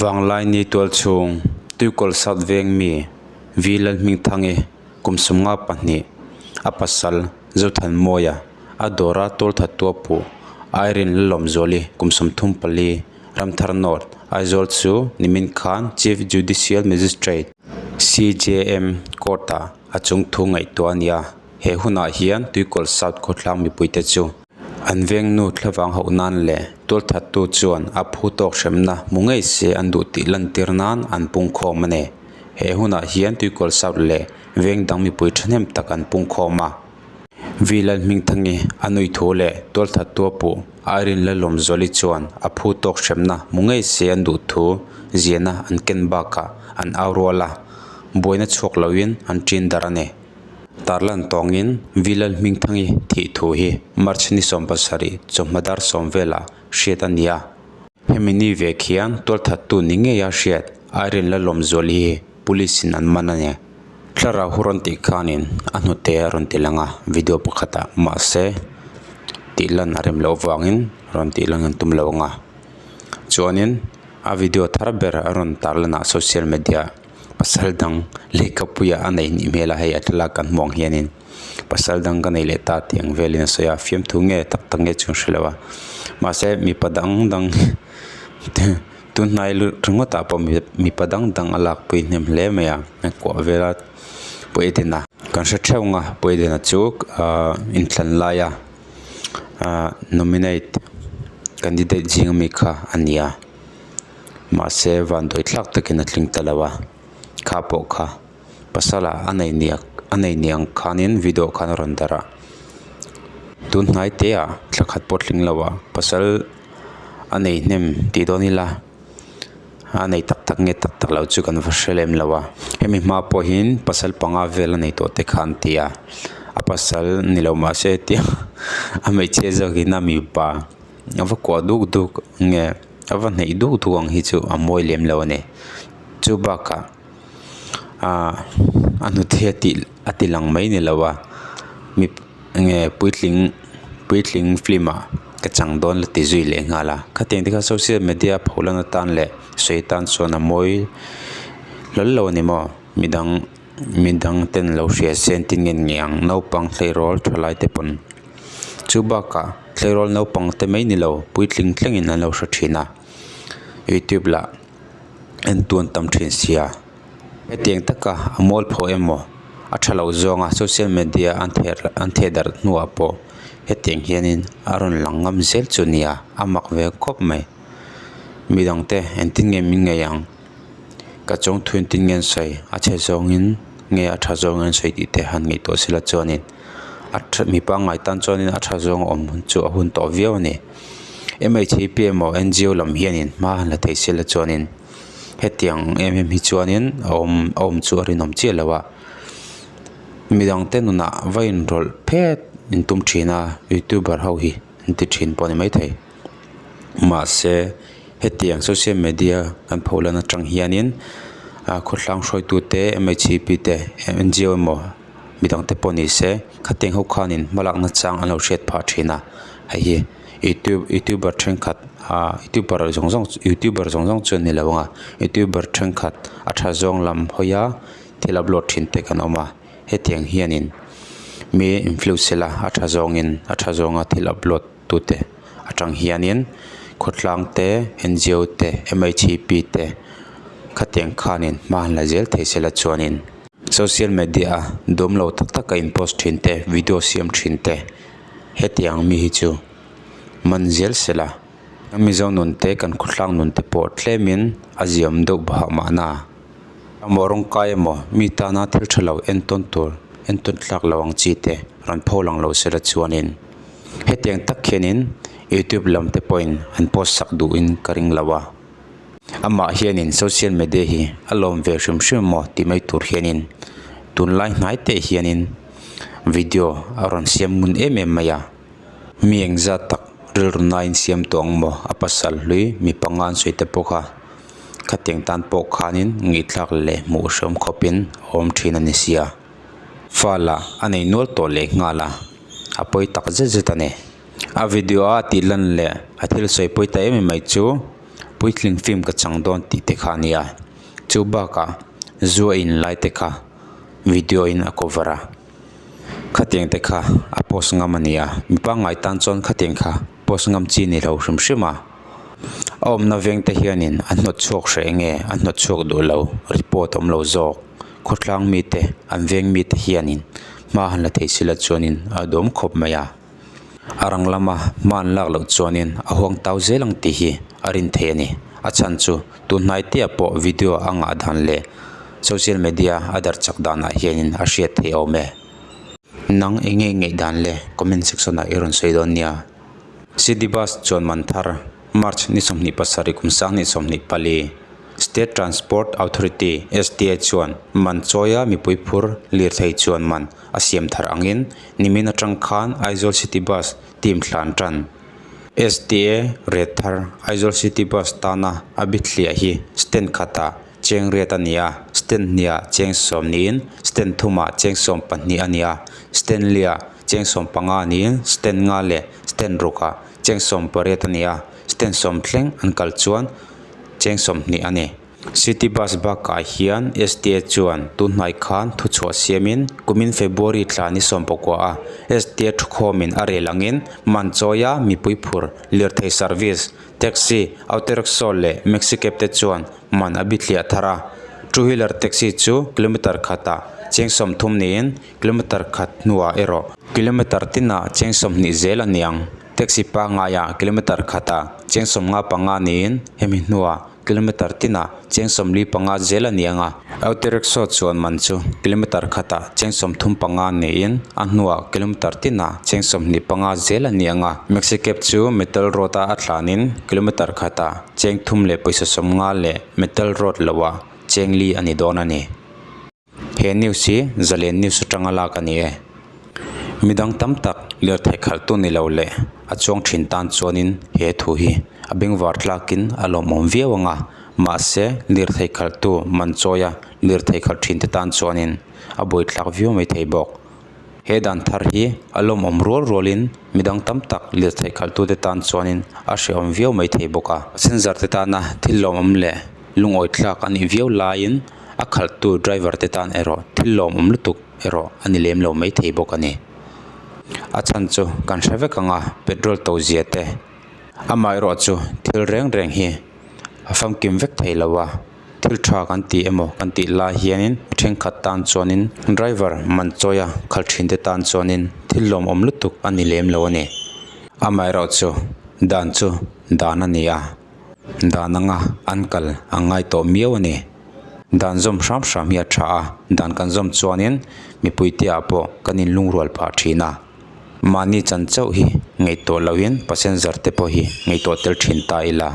Vanglaini tualchhung Tuikawl South veng mi V Lalhmingthangi kum 52 a pasal Zothanmawia a dawra tualthat tuapuh Irene Lalawmzuali kum 34 Ramthar North Aizawl chu nimin khan Chief Judicial Magistrate, CJM, Court-ah a chungthu ngaihtuah a ni a, he hunah hian Tuikawl South khawtlang mipuite chu an vengnu thlavang hauh nan leh tualthattu chuan a phu tawk hremna hmu ngei se an duh tih lantir nan an pungkhawm a ni. He hunah hian Tuikawl South leh veng dang mipui thahnem tak an pungkhawm a. V Lalhmingthangi a nui thu leh tualthattu a puh Irene Lalawmzuali chuan a phu tawk hremna hmu ngei se an duh thu ziahna an ken bakah an au rual a, buaina chhuak loin an ṭin darh a ni. Tarlan tawngin V Lalhmingthangi thih thu hi March ni 17 chawhma dar 10 velah hriat a ni a. Hemi ni ve khian tualthattu ni ngeia hriat Irene Lalawmzuali hi Police in an man a ni. Thlarau hu rawn tih khanin a hnute a rawn ti lang a, video pakhatah mahse tih lan a rem loh avangin rawn tih lan an tum lo ang a. Chuanin a video thar ber a rawn tarlanah social media pasal dang lehkhapuiah a nei nih hmel a hei a thlalak kan hmuh ang hianin pasal dang ka nei leh ta tih ang velin a sawi a fiamthu nge tak tak nge chu an hre lo a mahse mipa dang dang tun hnai ringawt ah pawh mipa dang dang a lakpui hnem hle mai a a kuah vel a Pu Edena kan hre theuh ang a Pu Edena chu ahh inthlan laia ahh nominate candidate zing ami kha a ni a. Mahse vanduai thlak takin a tling ta lo a, kha pawh kha pasal ah a nei niak a nei niang khanin video khan a rawn darh a, tun hnai te ah thla khat pawh tling lo ah pasal a nei hnem tih dawn ila a nei tak tak nge tak tak lo chu kan va hre lem lo a, hemi hma pawh hian pasal panga vel a nei tawh te kha an ti a, a pasal ni lo mahse tia a hmeichhia zawkin a mipa a va kuah duk duk nge. A va hnaih duk duk ang hi chu a mawi lem lo a ni chu bakah ahh a hnute a tih a ti lang mai ni lo a mi enge puitling puitling film ah ka chang dawn la ti zui leh nghal a khatiang te kha social media a pholan atan leh sawi atan chuan a mawi hlawl lo a ni maw midang midang ten lo hria se an ti nge nge ang naupang tleirawl thalai te pawn. Chu bakah tleirawl naupang te mai ni lo puitling thlengin an lo hre thin a youtube lah en tu an tam thin sia hetiang taka a mualpho emaw a tha lo zawnga social media an theh an theh darh hnuah pawh hetiang hianin a rawn lang ngam zel chu nia a mak ve khawp mai midang te engtin nge min ngaih ang ka chawng thu engtin nge an sawi a chhe zawngin nge a tha zawngin an sawi tih te han ngaihtuah sela chuanin. A tha mi pangngai tan chuanin a tha zawng a awm hun chu a hun tawh viau a ni M H A P emaw N G O lam hianin hma han la thei sela chuanin hetiang em em hi chuanin a awm a awm chu a rinawm chiah lo a midang te nunah va inrawlh phet in tum thin a youtuber ho hi an ti thin pawh a ni maithei mahse hetiang social media kan pho lan atang hianin ah khawtlang hruaitute M H A P te N G O emaw. Midang te pawh ni se khatiang ho khanin hmalakna chang an lo hriat phah thin a hei hi youtube youtuber thenkhat ah youtuber zawng zawng youtuber zawng zawng chu an ni lo ang a youtuber thenkhat a tha zawng lam hawi a thil upload thin te kan awm a hetiang hianin mi influence sela a tha zawngin a tha zawnga thil upload tute atang hianin khawtlang te N G O te M H E P te khatiang khanin hma an la zel thei sela chuanin. Social media a dawm lo tak tak a in post thin te video siam thin te hetiang mi hi chu man zel sela Mizo nun te kan khawthlang nun te pawh tlemin a ziam deuh phah mahna emaw rawng kai emaw mi tana thil tha lo entawn tur entawn tlak lo ang chi te rawn pho lang lo sela chuanin hetiang tak hianin youtube lam te pawhin an post sak duhin ka ring lo a. Amah hianin social media hi a lawm ve hrim hrim maw tih mai tur hianin tunlai hnai te hianin video a rawn siam ngun em em mai a mi engzat tak rilru nain siam tawh ang maw a pasal hlui mi panga an sawi te pawh kha khatiang tan pawh khanin ngaihthlak leh hmuh hreawm khawpin a awm thin a ni sia fal ah a nei nual tawh leh nghal a a pawi tak zet zet a ni a video a tih lan leh a thil sawi pawi ta em em mai chu. Puitling film ka chang dawn tih te kha a ni a, chu bakah zu a in lai te kha video in a cover a, khatiang te kha a post ngam a ni a, mi pangngai tan chuan khatiang kha post ngam chi ni lo hrim hrim a, a awmna veng te hianin a hnawt chhuak hreh nge a hnawt chhuak duh lo report a awm lo zawk, khawtlang mite an veng mite hianin hma han la thei sila chuanin a duhawm khawp mai a. A rang lama hma an lak loh chuanin a huang tau zel ang tih hi a rin theih a ni. A chhan chu tun hnai te ah pawh video a ngah dan leh social media a darh chak danah hianin a hriat theih awm e. Nang eng nge ngaih dan le comment section ah i rawn sawi dawn nia. City bus chuan man thar March ni 27 kum 2024 State Transport Authority, STA, chuan man chawia mipui phur lirthei chuan man a siam thar angin nimin atang khan Aizawl City Bus team thlan tan. STA ret thar Aizawl City Bus tana a bithliah hi stand khatah cheng riat a ni a, stand hniah cheng sawm niin stand thumah cheng sawm pahnih a ni a, stand liah cheng sawm panga niin stand nga leh stand rukah cheng sawm pariat a ni a, stand sawm thleng an kal chuan cheng sawmhnih a ni. City Bus bakah hian STA chuan tunhnai khan thuchhuah siamin kumin February thla ni sawmpakua a STA thukhawmin a rel angin man chawia mipui phur lirthei service, taxi, auto rickshaw leh maxi cab te chuan man a bithliah thar a. Two wheeler taxi chu kilometer khatah cheng 30 niin kilometer khat hnuah erawh kilometer tinah cheng 20 zel a ni ang. Taxi pangaiah kilometer khatah cheng 55 niin hemi hnuah Kilometer tinah cheng 45 zel a ni ang a, auto rickshaw chuan man chu kilometer khatah cheng 35 niin a hnuah kilometer tinah cheng 25 zel a ni ang a. Maxi cab chu metal road a a tlanin kilometer khatah cheng thum leh pawisa 50 leh metal road loah cheng li a ni dawn a ni. He news hi Zalen news atanga lak a ni e. Midang tam tak lirthei khalhtu ni lo leh a chuang thin tan chuanin he thu hi a bengvar tlakin a lawmawm viau ang a, mahse lirthei khalhtu man chawia lirthei khalh thin te tan chuanin a buaithlak viau mai thei bawk. He dan thar hi a lawmawm rual rualin midang tam tak lirthei khalhtute tan chuanin a hrehawm viau mai thei bawk a. Passenger te tana thil lawmawm leh lungawi thlak a nih viau laiin a khalhtu driver te tan erawh thil lawmawm lutuk erawh a ni lem lo mai thei bawk a ni. A chhan chu kan hre vek ang a petrol to zia te amaherawh chu thil reng reng hi a famkim vek thei lo a. Thil tha kan tih emaw kan tih lai hianin thenkhat tan chuanin driver man chawia khalh thin te tan chuanin thil lawmawm lutuk a ni lem lo a ni. Amaherawhchu dan chu dan a ni a, dan anga an kal a ngai tawh miau a ni. Dan zawm hram hram hi a tha a, dan kan zawm chuanin mipui te ah pawh kan inlungrual phah thin a. Mahni chan chauh hi ngaihtuah loin passenger te pawh hi ngaihtuah tel thin ta ila.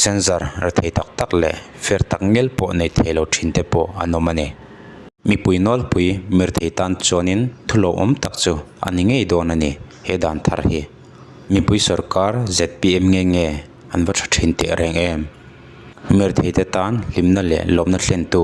Sensor rethei tak tak leh fer tak ngel pawh nei thei lo thin te pawh an awm a ni. Mipui nawlpui mirthei tan chuanin thu lawmawm tak chu a ni ngei dawn a ni he dan thar hi. Mipui sorkar zpm nge nge an va tha thin teh reng em? Mirthei te tan hlimna leh lawmna thlentu.